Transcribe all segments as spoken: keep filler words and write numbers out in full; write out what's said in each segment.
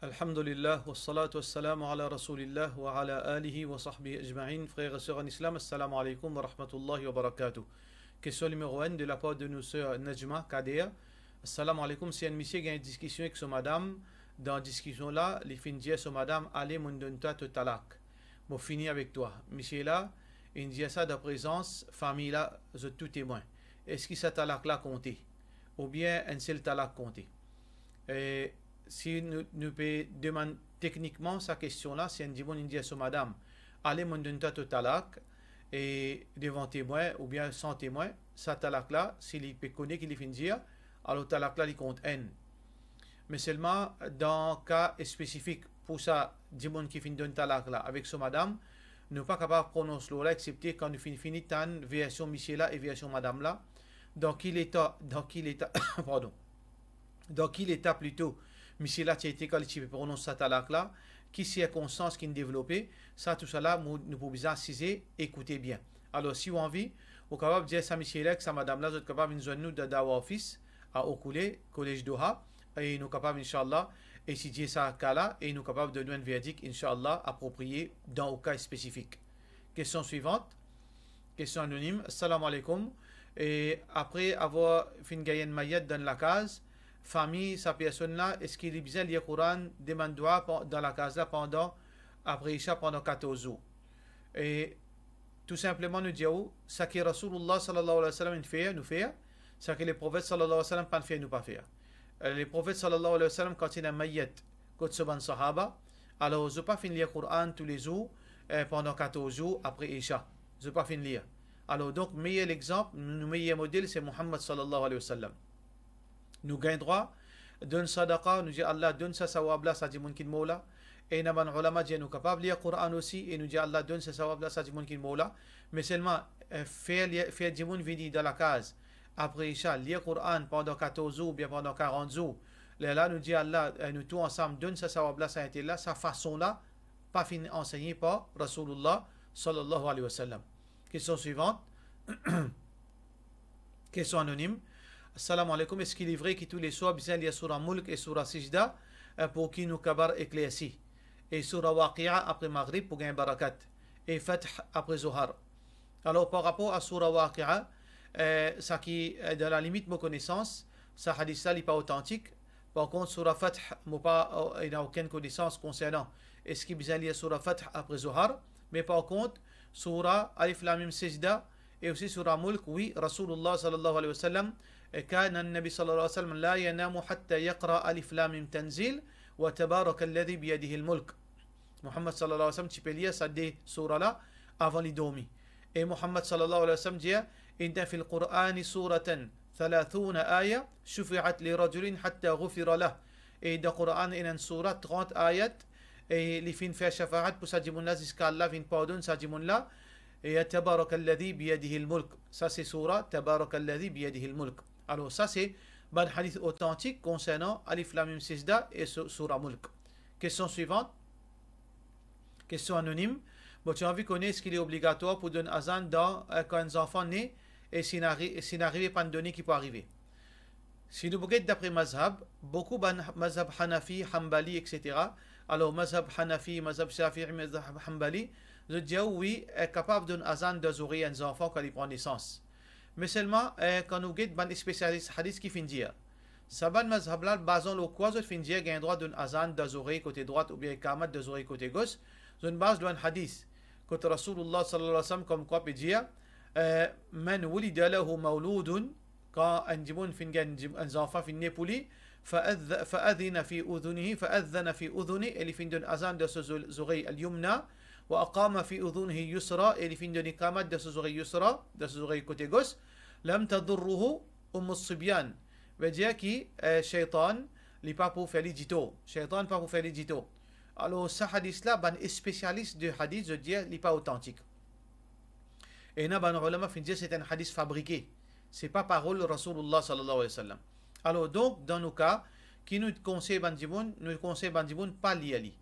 Alhamdulillah, wassalatu wassalamu ala Rasoulillah wa ala alihi wa sahbihi ajmain. Frer e ser an Islam, assalamu alaikum wa rahmatullahi wa barakatuh. Kestion nimero enn de lapar de nou ser Najma Kader. Assalamu alaikum, si enn misie gagn diskision ek so madam, dan diskision la, li finn dir so madam, "Ale, monn donn twa to talak. Mo fini avek twa." Misie la inn dir sa dan prezans fami la, zot tou temwin. Eski sa talak la konte? Oubien enn sel talak konte? E si nou, nou pe demann teknikman sa kestion la, si enn dimoun inn dir so madam, "Ale, monn donn twa to talak," e devan temwin oubien san temwin, sa talak la, si li pe kone ki li finn dir, alor talak la li kont enn. Me selman, dan ka spesifik pou sa dimoun ki finn donn talak la avek so madam, nou pa kapav pronons lo la, eksepte kan nou finn fini tann version misie la e version madam la, dan ki leta, dan ki leta, pardon, dan ki leta plito misie la ti ete kan li ti pe pronons sa talak la, ki sirkonstans ki'nn devlope, sa tousala, nou, nou pou bizin asize, ekoute bien. Alor, si ou anvi, ou kapav dir sa misie la ek sa madam la, zot kapav vinn zwenn nou dan Dawah Office, a Okoulé, Kolej Doha, e nou kapav, inshallah, etidie sa ka la, e nou kapav donn ou enn verdik, inshallah, apropriye dan ou ka spesifik. Kestion swivant. Kestion anonim. Assalamu alaikum. E apre avoir finn gagn enn mayet dan lakaz, fami sa personn la, eski li bizin lir Koran, demann dwa pa-, dan lakaz la pandan, apre Isha, pandan katorz zour? E tou sinpleman nou dir ou, saki Rasoulullah sallallahu alayhi wa sallam inn fer, nou fer, saki Leprofet sallallahu alayhi wa sallam pa'nn fer, nou pa fer. E, Leprofet sallallahu alayhi wa sallam, kan ti ena mayet kot so bann sahaba, alor zot pa finn lir Koran toulezour, e, pandan katorz zour apre Isha. Zot pa finn lir. Alor, donk, meyer lexanp, nou, nou meyer model, se Muhammad sallallahu alayhi wa sallam. Nou gagn drwa donn sadaka, nou dir, Allah, donn sa sawab la sa dimoun ki'nn mor la. E ena bann oulama dir nou kapav lir Koran osi, e nou dir, Allah, donn sa sawab la sa dimoun ki'nn mor la. Me selman, e, fer li-, fer dimoun vini dan lakaz, apre Isha, lir Koran pandan katorz zour oubien pandan karant zour, lerla nou dir, Allah, e, nou tou ansam donn sa sawab la sa entel la, sa fason la pa finn ansegne par Rasoulullah sallallahu alayhi wa sallam. Kestion swivant. Kestion anonim. Assalamu alaikum, eski li vre ki touleswar bizin lir Soura Mulk e Soura Sijda, e, pou ki nou kapav eklersi? E Soura Waqia apre Maghrib pou gagn barakat, e Fath apre Zohar. Alor, par rapor a Soura Waqia, e, sa ki, e, dan la limit mo konesans, sa hadis la li pa otantik. Par kont, Soura Fath, mo pa, e, ena okenn konesans konsernan eski bizin lir Soura Fath apre Zohar. Me par kont, Soura Alif Lam Mim Sijda e osi Soura Mulk, wi, Rasoulullah sallallahu alayhi wa sallam, e, kana an-Nabi sallallahu alayhi wa sallam la yanamu hatta yaqra Alif Lam Mim Tanzil wa Tabarakalladhi biyadihil mulk. Muhammad sallallahu alayhi wa sallam ti pe lir sa de soura la avan li dormi. E Muhammad sallallahu alayhi wa sallam dir, inna fil Qur'ani suratan thalathuna aya, shufi'at li rajulin hatta ghufira lah. E dan Koran ena enn soura, trant ayat, e li finn fer shafaat pou sa dimoun la ziska Allah vinn pardonn sa dimoun la. E Tabarakalladhi biyadihil mulk. Sa se soura Tabarakalladhi biyadihil mulk. Alor, sa se bann hadis otantik konsernan Alif Lam Mim Sijda e so-, Soura Mulk. Kestion swivant. Kestion anonim. Mo ti anvi kone eski li obligatwar pou donn azan dan, e, kan enn zanfan ne, e si inn ari-, si inn arive pa'nn done, ki pou arive? Si nou pou get dapre mazhab, boukou bann mazhab Hanafi, Hanbali, et cetera. Alor, mazhab Hanafi, mazhab Shafi'i, mazhab Hanbali, zot dir ou wi, e, kapav donn azan dan zorey enn zanfan kan li pran nesans. Me selman, e, kan nou get bann spesialis hadis ki finn dir, sa bann mazhab la, bazan lor kwa zot finn dir gagn drwa donn azan dan zorey kote drwat oubien ikamat dan zorey kote gos? Zot baz lor enn hadis kot Rasoulullah sallallahu alayhi wa sallam komkwa pe dir, e, man wulida lahu mawludun, kan enn dimoun finn gagn dim-, enn zanfan finn ne pou li, fa adh-, fa adhina fi udhunihi, fa adhana fi udhuni, e li finn donn azan dan so zo-, zorey al-yumna, wa aqama fi udhunihi yusra, e li finn donn ikamat dan so zorey yusra, dan so zorey kote gos, lam tadurruhu ummu sibyan. Vedir ki, e, sheytan, li pa pou fer li ditor. Sheytan pa pou fer li ditor. Alor, sa hadis la, bann spesialis de hadis, zot dir, li pa otantik. Ena bann oulama finn dir se enn hadis fabrike. Se pa parol Rasoulullah sallallahu alayhi wa sallam. Alor, donk, dan nou ka, ki nou konsey bann dimoun? Nou konsey bann dimoun pa lir li.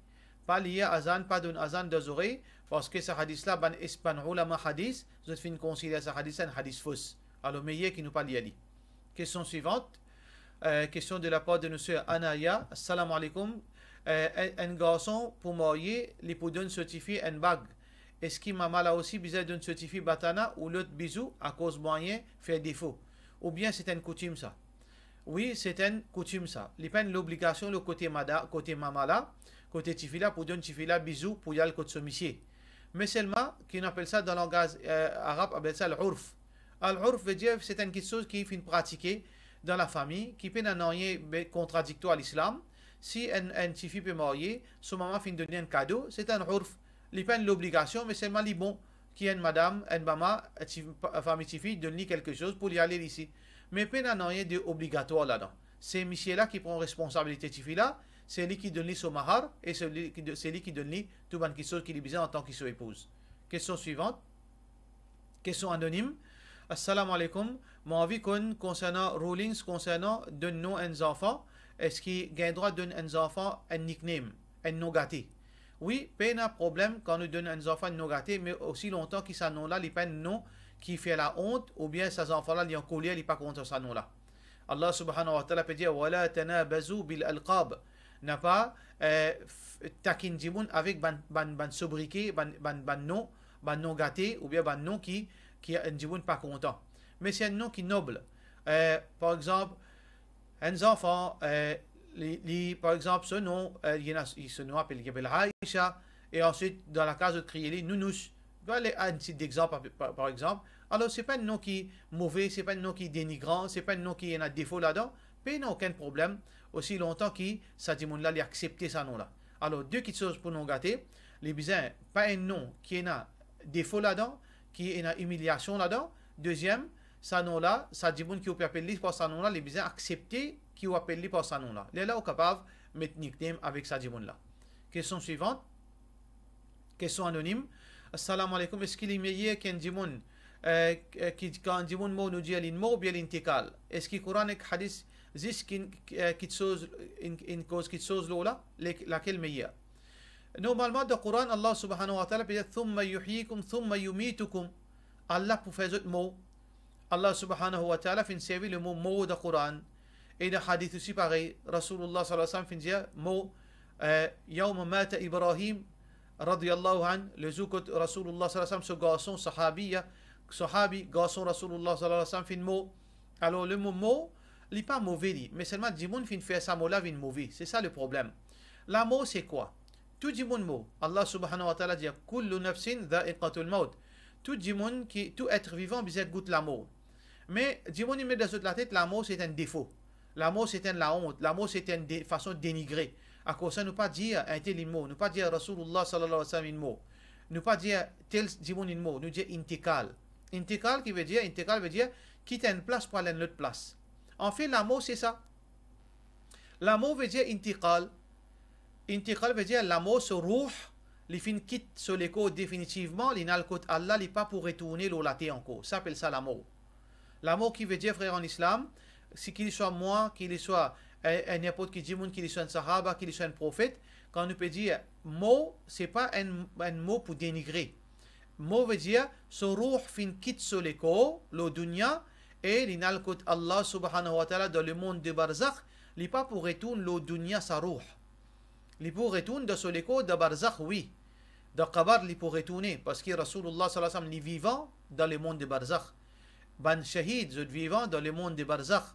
Pa lir azan, pa donn azan dan zorey, parski sa hadis la, bann es-, bann oulama hadis, zot finn konsider sa hadis la enn hadis fos. Alor, meyer ki nou pa lir li. Kestion swivant. E, kestion de lapar de nou ser Anaya. Assalamu alaikum. Eh, enn, enn garson pou marye, li pou donn so tifi enn bag. Eski mama la osi bizin donn so tifi batana ou lot bizou akoz mwayin fer defo? Oubien se enn koutim sa? Wi, se enn koutim sa. Li pa enn lobligasion lor kote mada-, kote mama la, kote tifi la pou donn tifi la bizou pou li al kot so misie. Me selman, ki nou apel sa dan langaz, eh, arab, apel sa al-urf. Al-urf ve dir se enn kiksoz ki finn pratike dan lafami, ki pena nanye be-, kontradiktwar a lislam. Si enn, enn tifi pe marye, so mama finn donn li enn kado, se enn urf. Li pa enn lobligasion, me selman li bon ki enn madam, enn mama, ti-, pa-, fami tifi donn li kelke soz pou li ale lise. Me pena nanye de obligatwar ladan. Se misie la ki pran responsabilite tifi la, se li ki donn li so mahar e se li ki do-, se li ki donn li tou bann kiksoz ki li bizin antan ki so epouz. Kestion swivant. Kestion anonim. Assalamu alaikum. Mo anvi konn konsernan rulings konsernan donn nom enn zanfan. Eski gagn drwa donn enn zanfan enn nickname, enn nom gate? Wi, pena problem kan nou donn enn zanfan enn nom gate, me osi lontan ki sa nom la, li pa enn nom ki fer laont, oubien sa zanfan la, li ankoler, li pa kontan sa nom la. Allah subhanahu wa ta'ala pe dir, "Wala tanabazu bil alqab." Napa, eh, f-, takinn dimoun avek bann, bann, bann sobriquet, bann, bann, bann nom, bann nom gate, oubien bann nom ki, ki enn dimoun pa kontan. Me se enn nom ki nob. Eh, par exanp, enn zanfan, eh, li, li, par exanp, so nom, eh, li ena, so nom apel, li apel Aisha, e answit, dan lakaz, zot kriye li Nounous. Gard enn tit dexanp, par, par, par exanp. Alor, se pa enn nom ki move, se pa enn nom ki denigran, se pa enn nom ki ena defo ladan, pena okenn problem, osi lontan ki sa dimoun la, li aksepte sa nom la. Alor, de kiksoz pou nom gate, li bizin pa enn nom ki ena defo ladan, ki ena imiliasion ladan. Deziem, sa nom la, sa dimoun ki ou pe apel li par sa nom la, li bizin aksepte ki ou apel li par sa nom la. Lerla ou kapav met nickname avek sa dimoun la. Kestion swivant. Kestion anonim. Assalamu alaikum, eski li meyer ki enn dimoun, eh, ki, kan enn dimoun mor, nou dir li mor oubien li intekal? Eski Koran ek hadis zis ki, eh, kiksoz, inn, inn koz kiksoz lor la? Le-, lakel meyer? Normalman, dan Koran, Allah subhanahu wa ta'ala pe dir, "Thumma yuhyikum, thumma yumitukum." Allah pou fer zot mor. Allah subhanahu wa ta'ala finn servi lemo mor dan Koran. E dan hadis osi parey, Rasoulullah sallallahu alayhi wa sallam finn dir mor, eh, yawma mata Ibrahim, radiyallahu anhu, lezour kot Rasoulullah sallallahu alayhi wa sallam, so garson, sahabi, ya, sahabi, garson Rasoulullah sallallahu alayhi wa sallam finn mor. Alor, lemo mor, li pa move li, me selman dimoun finn fer sa mor la vinn move. Se sa leproblem. Lamor, se kwa? Tou dimoun mor. Allah subhanahu wa ta'ala dir, "Kullu nafsin dha'iqatul maut." Tou dimoun ki, tou et vivan bizin gout lamor. Me dimoun inn met dan zot latet, lamor se enn defo. Lamor se enn laont. Lamor se enn de-, fason denigre. Akoz sa, nou pa dir entel inn mor. Nou pa dir Rasoulullah sallallahu alayhi wa sallam inn mor. Nou pa dir tel dimoun inn mor. Nou dir intekal. Intekal ki ve dir, intekal ve dir kit enn plas pou al enn lot plas. Anfin, lamor se sa. Lamor ve dir intekal. Intekal ve dir lamor, so rouh, li finn kit so lekor definitivman, linn al kot Allah, li pa pou retourne lor later ankor. Sa apel sa lamor. Lamor ki ve dir, frer an Islam, si ki li swa mwa, ki li swa, eh, eh, ninport ki dimoun, ki li swa enn sahaba, ki li swa enn profet, kan nou pe dir mor, se pa enn, enn mo pou denigre. Mor ve dir, so rouh finn kit so lekor lor dunya, e linn al kot Allah subhanahu wa ta'ala dan lemond de barzakh, li pa pou retourn lor dunya sa rouh. Li pou retourn dan so lekor dan barzakh, wi. Dan kabar li pou retourne, parski Rasoulullah sallallahu alayhi wa sallam, li vivan dan lemond de barzakh. Bann shahid, zot vivan dan lemond de barzakh.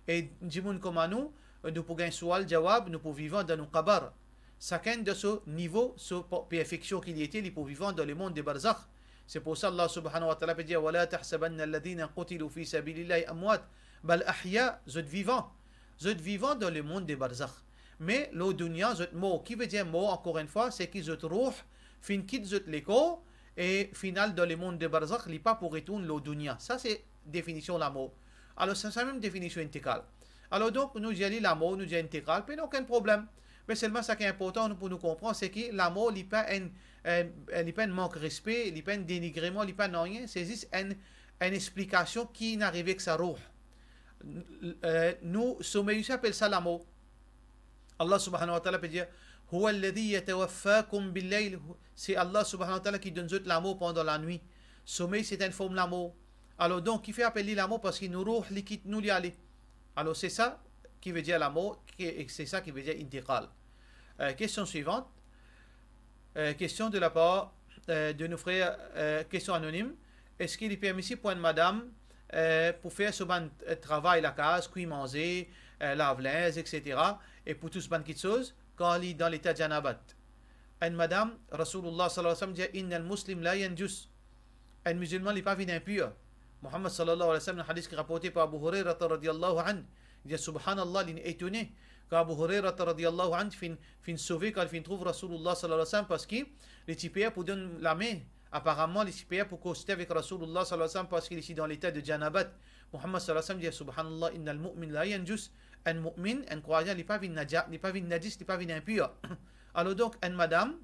E dimoun kouma nou, nou pou gagn soual jawab, nou pou vivan dan nou kabar. Sakenn dan so nivo, so per-, perfeksion ki li ete, li pou vivan dan lemond de barzakh. Se pou sa Allah subhanahu wa ta'ala pe dir, "Wala tahsabanna alladhina qutilu fi sabilillahi amwat, bal ahya." Zot vivan. Zot vivan dan lemond de barzakh. Me lor dunya, zot mor. Ki ve dir mor, ankor enn fwa, se ki zot rouh finn kit zot lekor e finn al dan lemond de barzakh, li pa pou retourn lor dunya. Sa se definision lamor. Alor, sa, sa mem definision intekal. Alor donk, nou dir li lamor, nou dir intekal, pena okenn problem. Me selman sa ki inportan pou nou konpran, se ki lamor, li pa enn, eh, li pa enn mank respe, li pa enn denigreman, li pa nanye, se zis enn, enn explikasion ki inn arive ek sa rouh. N-, eh, nou, somey osi apel sa lamor. Allah subhanahu wa ta'ala pe dir, "Huwa alladhi yatawaffakum bil-layl." Se Allah subhanahu wa ta'ala ki donn zot lamor pandan lanwit. Somey, se enn form lamor. Alor donk, kifer apel li lamor? Parski nou rouh, li kit nou, li ale. Alor, se sa ki ve dir lamor, ki, e se sa ki ve dir intekal. Euh, question suivante. Euh, question de la part, euh, de nos frères, euh, question anonyme. Eski li permisib pou enn madam, euh, pou fer so bann, euh, travay lakaz, kwi manze, euh, lav linz, et cetera, e pou tous bann kitsoz, kan li dan leta janabat? Enn madam, Rasoulullah sallallahu alayhi wa sallam dir, "Innal muslim la yanjus." Enn mizilman, li pa vinn inpir. Muhammad sallallahu alayhi wa sallam, dan hadis ki raporte par Abu Hurairah radiyallahu anhu, li dir, subhanallah, li etone. Kan Abu Hurairah radiyallahu anhu finn, finn sove, kan li finn trouv Rasoulullah sallallahu alayhi wa sallam, parski li ti per pou donn lame. Aparaman, li ti per pou koste avek Rasoulullah sallallahu alayhi wa sallam, parski li ti dan leta de janabat. Muhammad sallallahu alayhi wa sallam dir, subhanallah, innal mu'min la yanjus. Enn mu'min, enn krwayan, li pa vinn naja-, li pa vinn najis, li pa vinn inpir. Alor donk, enn madam,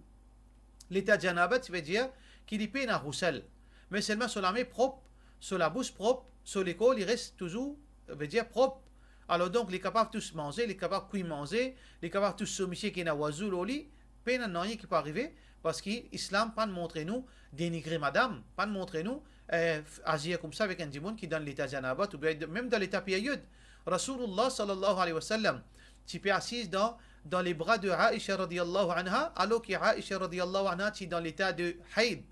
leta janabat, ti ve dir ki li pena ghusl. Me selman so lame prop, so labous prop, so lekor li res touzour, ve dir prop. Alor donk, li kapav tous manze, li kapav kwi manze, li kapav tous so misie ki ena wazou lor li, pena nanye ki pou arive, parski Islam pa'nn montre nou denigre madam, pa'nn montre nou, eh, azir koumsa avek enn dimoun ki dan leta janabat, oubien mem dan leta peryod. Rasoulullah sallallahu alayhi wa sallam ti pe asiz dan, dan lebra de Aisha radiyallahu anha, alor ki Aisha radiyallahu anha ti dan leta de hayd.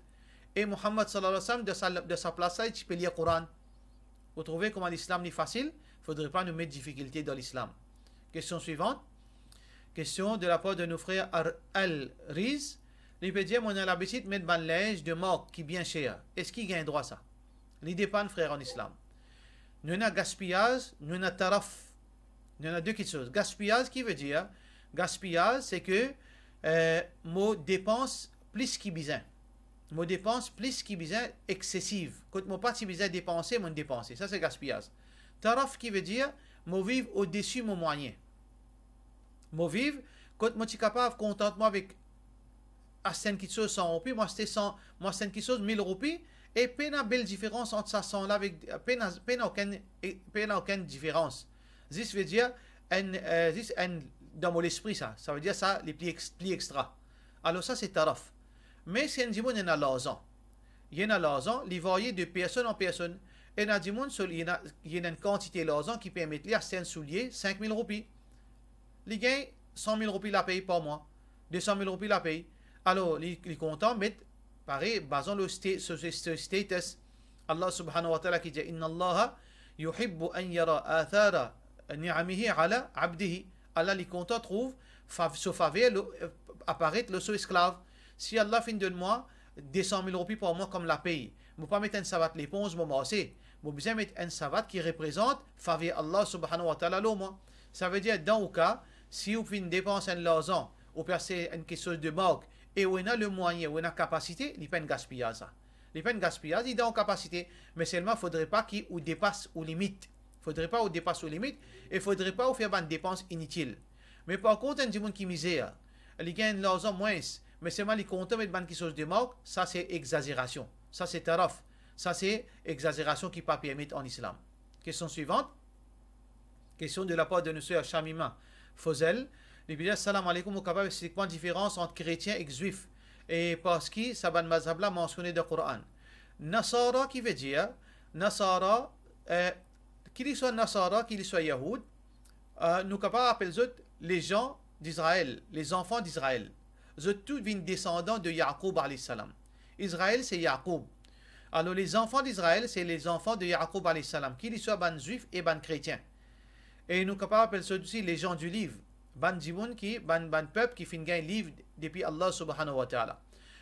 E Muhammad sallallahu alayhi wa sallam, dan sa, dan sa plas la, li ti pe lir Koran. Ou trouve kouma Lislam li fasil? Fodre pa nou met difikilte dan Lislam. Question suivante. Question de la part de nos frères Ar-, Al Riz. Li pe dir, mo ena labitid met bann linz de mark ki bien ser. Eski gagn drwa sa? Li depann, frer an Islam. Nou ena gaspiyaz, nou ena taraf. Nou ena de kitsoz. Gaspiyaz ki ve dir, gaspiyaz, se ke, eh, mo depans plis ki bizin. Mo depans plis ki bizin, eksesiv. Kot mo pa ti bizin depanse, mo depanse. Sa se gaspiyaz. Taraf ki ve dir, mo viv odesi mo mwayen. Mo viv, kot mo ti kapav kontant mwa avek aste enn kitsoz san roupi, mo aste san, mo aste enn kitsoz mil roupi, e pena bel diferans ant sa san la avek, pena, pena okenn, e pena okenn diferans. Zis ve dir enn, eh, zis enn, dan mo lespri sa, sa ve dir sa, li pli ex-, pli extra. Alor sa se taraf. Me si enn dimoun ena larzan, li ena larzan, li varye de personn an personn. Ena dimoun, so, li ena, li ena enn kantite larzan ki permet li aste enn soulie sink mil roupi. Li gagn san mil roupi lapey par mwa, de san mil roupi lapey. Alor, li, li kontan met, parey, bazan lor sta-, so, so, so status. Allah subhanahu wa ta'ala ki dir, inna Allaha yuhibbu an yara athara ni'amihi ala abdihi. Allah li kontan trouv fav-, so faver lo-, eh, aparet lor so esklav. Si Allah finn donn mwa de san mil roupi par mwa kom lapey, mo pa met enn savat leponz, mo marse. Mo bizin met enn savat ki reprezant faver Allah subhanahu wa ta'ala lor mwa. Sa ve dir, dan ou ka, si ou finn depans enn larzan, ou pe aste enn kitsoz de mark, e ou ena lemwayin, ou ena kapasite, li pa enn gaspiyaz sa. Li pa enn gaspiyaz, li dan ou kapasite, me selman fodre pa ki ou depas ou limit. Fodre pa ou depas ou limit, e fodre pa ou fer bann depans initil. Me par kont, enn dimoun ki mizer, li gagn larzan mwins, me selman li kontan met bann kitsoz de mark, sa se egzazerasion. Sa se taraf. Sa se egzazerasion ki pa permet an Islam. Kestion swivant. Kestion de lapar de nou ser Shamima Fozel. Li pe dir, salam aleykoum, ou kapav explik mwa diferans ant kretien ek zwif, e parski sa bann mazhab la mansione dan Koran? Nasara ki ve dir, Nasara, eh, ki li swa Nasara, ki li swa Yahoud, eh, nou kapav apel zot les gens d'Israël, les enfants d'Israël. Zot tou vinn desandan de Yakoub alayhi salam. Izrael se Yakoub. Alor, les enfants d'Israël, se les enfants de Yakoub alayhi salam, ki li swa bann zwif e bann kretien. E nou kapav apel zot osi les gens du livre, bann dimoun ki, bann, bann pep ki finn gagn liv depi Allah subhanahu wa ta'ala.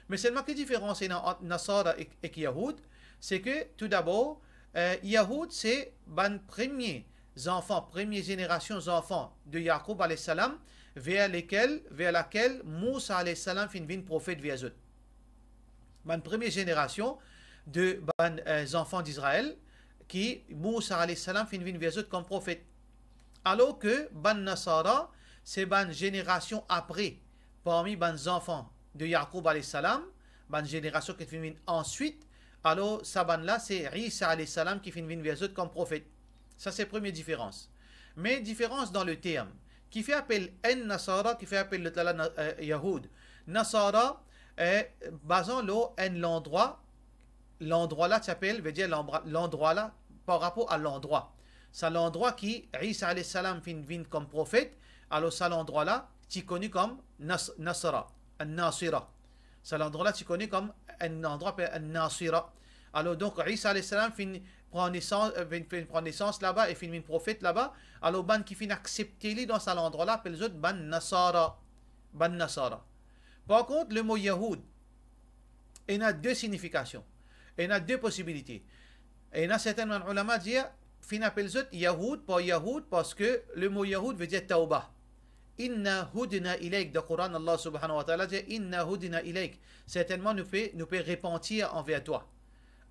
Me selman ki diferans ena ant Nasara ek, ek Yahoud, se ke, toudabor, eh, Yahoud se bann premie zanfan, premie zenerasion zanfan de Yakoub alayhi salam, ver lekel, ver lakel Mousa alayhi salam finn vinn profet ver zot. Bann premie zenerasion de bann, eh, zanfan d'Izrael ki Mousa alayhi salam finn vinn ver zot kom profet. Alor ke bann Nasara, se bann zenerasion apre, parmi bann zanfan de Yakoub alayhi salam, bann zenerasion ki finn vinn answit, alor sa bann la, se Isa alayhi salam ki finn vinn ver zot kom profet. Sa se premie diferans. Me diferans dan le term. Kifer apel enn Nasara, kifer apel lot la, la, na-, eh, Yahoud? Nasara, eh, bazan lor enn landrwa, landrwa la ti apel, ve dir landrwa, landrwa la, par rapor a landrwa. Sa landrwa ki Isa alayhi salam finn vinn kom profet, alor sa landrwa la, ti koni kom Nas-, Nasra, An-Nasira. Sa landrwa la ti koni kom enn landrwa apel An-Nasira. Alor, donk, Isa alayhi salam finn pran nesans, euh, finn, finn pran nesans laba e finn vinn profet laba. Alor, bann ki finn aksepte li dan sa landrwa la, apel zot bann Nasara. Bann Nasara. Par kont, lemo Yahoud, ena de signifikasion, ena de posibilite. Ena sertin bann oulama dir, finn apel zot Yahoud par Yahoud, parski lemo Yahoud vedir tawba. Inna hudna ilayk, dan Koran, Allah subhanahu wa ta'ala dir, inna hudna ilayk. Sertennman, nou pe, nou pe repantir anver twa.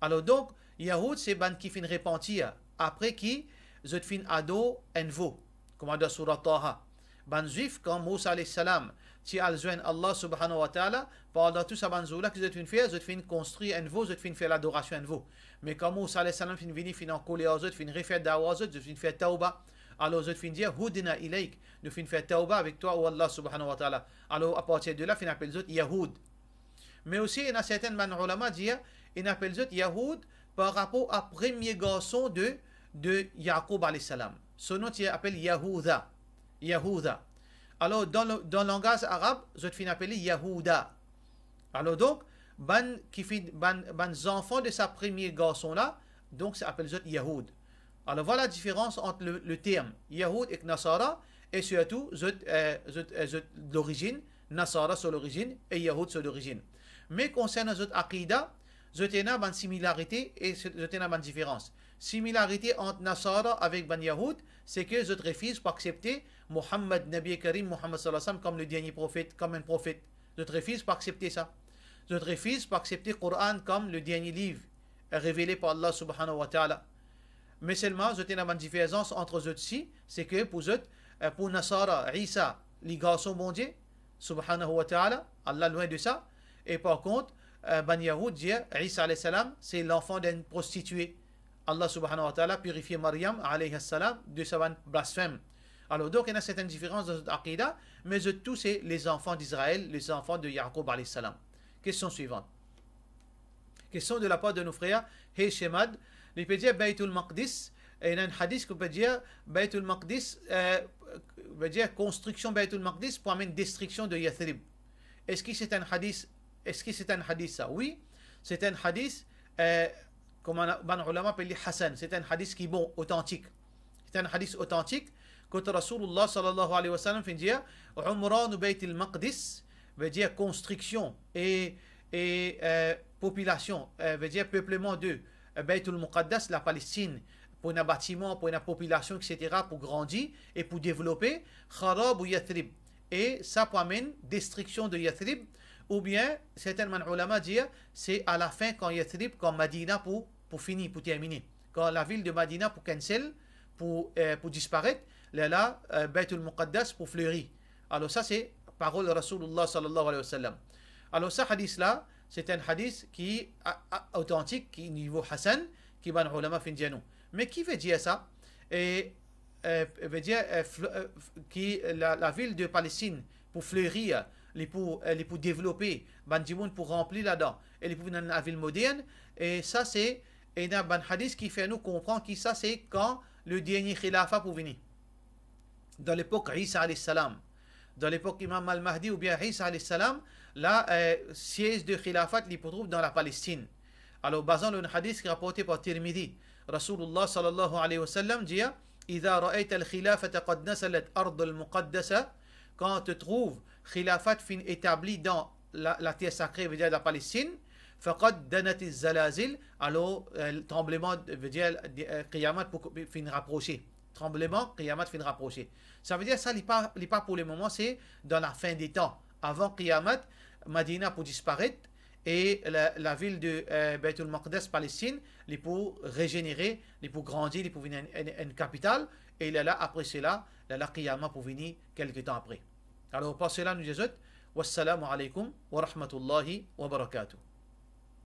Alor donk, Yahoud se bann ki finn repantir, apre ki zot finn ador enn vo, kouma dan sourat Taha. Bann Zwif, kan Mousa alayhi salam ti al zwenn Allah subhanahu wa ta'ala, pandan tou sa bann zour la ki zot finn fer, zot finn konstrir enn vo, zot finn fer ladorasion enn vo. Me kan Mousa alayhi salam finn vini, finn ankoler ar zot, finn refer dawa ar zot, zot finn fer tawba. Alor zot finn dir, hudna ilayk, nou finn fer tawba avek twa, o Allah subhanahu wa ta'ala. Alor, apartir de la, finn apel zot Yahoud. Me osi, ena sertin bann oulama dir, inn apel zot Yahoud par rapor a premie garson de, de Yakoub alayhi salam. So nom ti apel Yahoudha. Yahoudha. Alor, dan le, dan langaz arab, zot finn apel li Yahouda. Alor donk, bann ki finn, bann, bann zanfan de sa premie garson la, donk, sa apel zot Yahoud. Alor, vwala la diferans ant le, le term Yahoud ek Nasara, e sirtou zot, eh, zot, eh, zot lorizinn, Nasara so lorizinn e Yahoud so lorizinn. Me konsernan zot akida, zot ena bann similarite e zot ena bann diferans. Similarite ant Nasara avek bann Yahoud, se ke zot refiz pou aksepte Muhammad, Nabi Karim Muhammad sallallahu alayhi wa sallam, kom le dernie profet, kom enn profet. Zot refiz pou aksepte sa. Zot refiz pou aksepte Koran kom le dernie liv revele par Allah subhanahu wa ta'ala. Me selman, zot ena bann diverzans ant zot si, se ke pou zot, eh, pou Nasara, Isa, li garson Bondie, subhanahu wa ta'ala, Allah lwin de sa. E par kont, eh, bann Yahoud dir, Isa alayhi salam, se lanfan d'enn prostitie. Allah subhanahu wa ta'ala pirifie Maryam alayha salam de sa bann blasfem. Alor, donk, ena sertin diferans dan zot akida, me zot tou se lezanfan d'Izrael, lezanfan de Yakoub alayhi salam. Kestion swivan. Kestion de lapar de nou frer Heshemad, li pe dir Baytul Maqdis, e ena enn hadis ki pe dir Baytul Maqdis, eh, vedir konstriksion Baytul Maqdis pou amenn destriksion de Yathrib. Eski se enn hadis, eski se enn hadis sa? Wi, se enn hadis, eh, kouma bann oulama apel li hasan, se enn hadis ki bon, otantik. Se enn hadis otantik, kot Rasoulullah sallallahu alayhi wa sallam finn dir, Umran Baytil Maqdis, vedir konstriksion e, e, eh, popilasion, eh, vedir pepleman de, eh, Baytul Muqaddas, Lapalestin, pou ena batiman, pou ena popilasion, et cetera, pou grandi e pou devlope, kharabu Yathrib, e sa pou amenn destriksion de Yathrib, oubien sertin bann oulama dir, se alafin kan Yathrib, kan Madina pou, pou fini, pou termine. Kan lavil de Madina pou cancel, pou, eh, pou disparet, lerla, eh, Baytul Muqaddas pou fleri. Alor sa se parol Rasoulullah sallallahu alayhi wa sallam. Alor sa hadis la, se enn hadis ki a, a, otantik, ki nivo hasan, ki bann oulama finn dir nou. Me ki vedir sa? E, eh, vedir, eh, fl-, eh, f-, ki la, lavil de Palestin pou fleri, li pou, eh, li pou devlope, bann dimoun pou ranpli ladan, e li pou vinn enn lavil modern. E sa se, ena bann hadis ki fer nou konpran ki sa se kan le dernie khilafa pou vini. Dan lepok Isa alayhi salam, dan lepok Imam Al-Mahdi oubien Isa alayhi salam, la, eh, siez de khilafat li pou trouv dan Lapalestin. Alor, bazan lor enn hadis ki raporte par Tirmidhi, Rasoulullah sallallahu alayhi wa sallam dir, Idha ra'ayta al-khilafata qad nazalat ardal muqaddasa, kan to trouv khilafat finn etabli dan la, later sakre, vedir Lapalestin, faqad danatiz zalazil, alor, eh, tranbleman, vedir, eh, kiyamat pou finn raprose. Tranbleman, kiyamat finn raprose. Savedir sa, li pa, li pa pou lemoman, se dan lafin de tan. Avan kiyamat, Madina pou disparet e la, lavil de, eh, Baytul Maqdis, Palestin, li pou rezenere, li pou grandi, li pou vinn enn, enn, enn kapital, e lerla, apre sela, lerla kiyamat pou vini kelke tan apre. Alor, par sela, nou dir zot, wassalamu alaykum wa rahmatullahi wa barakatuh.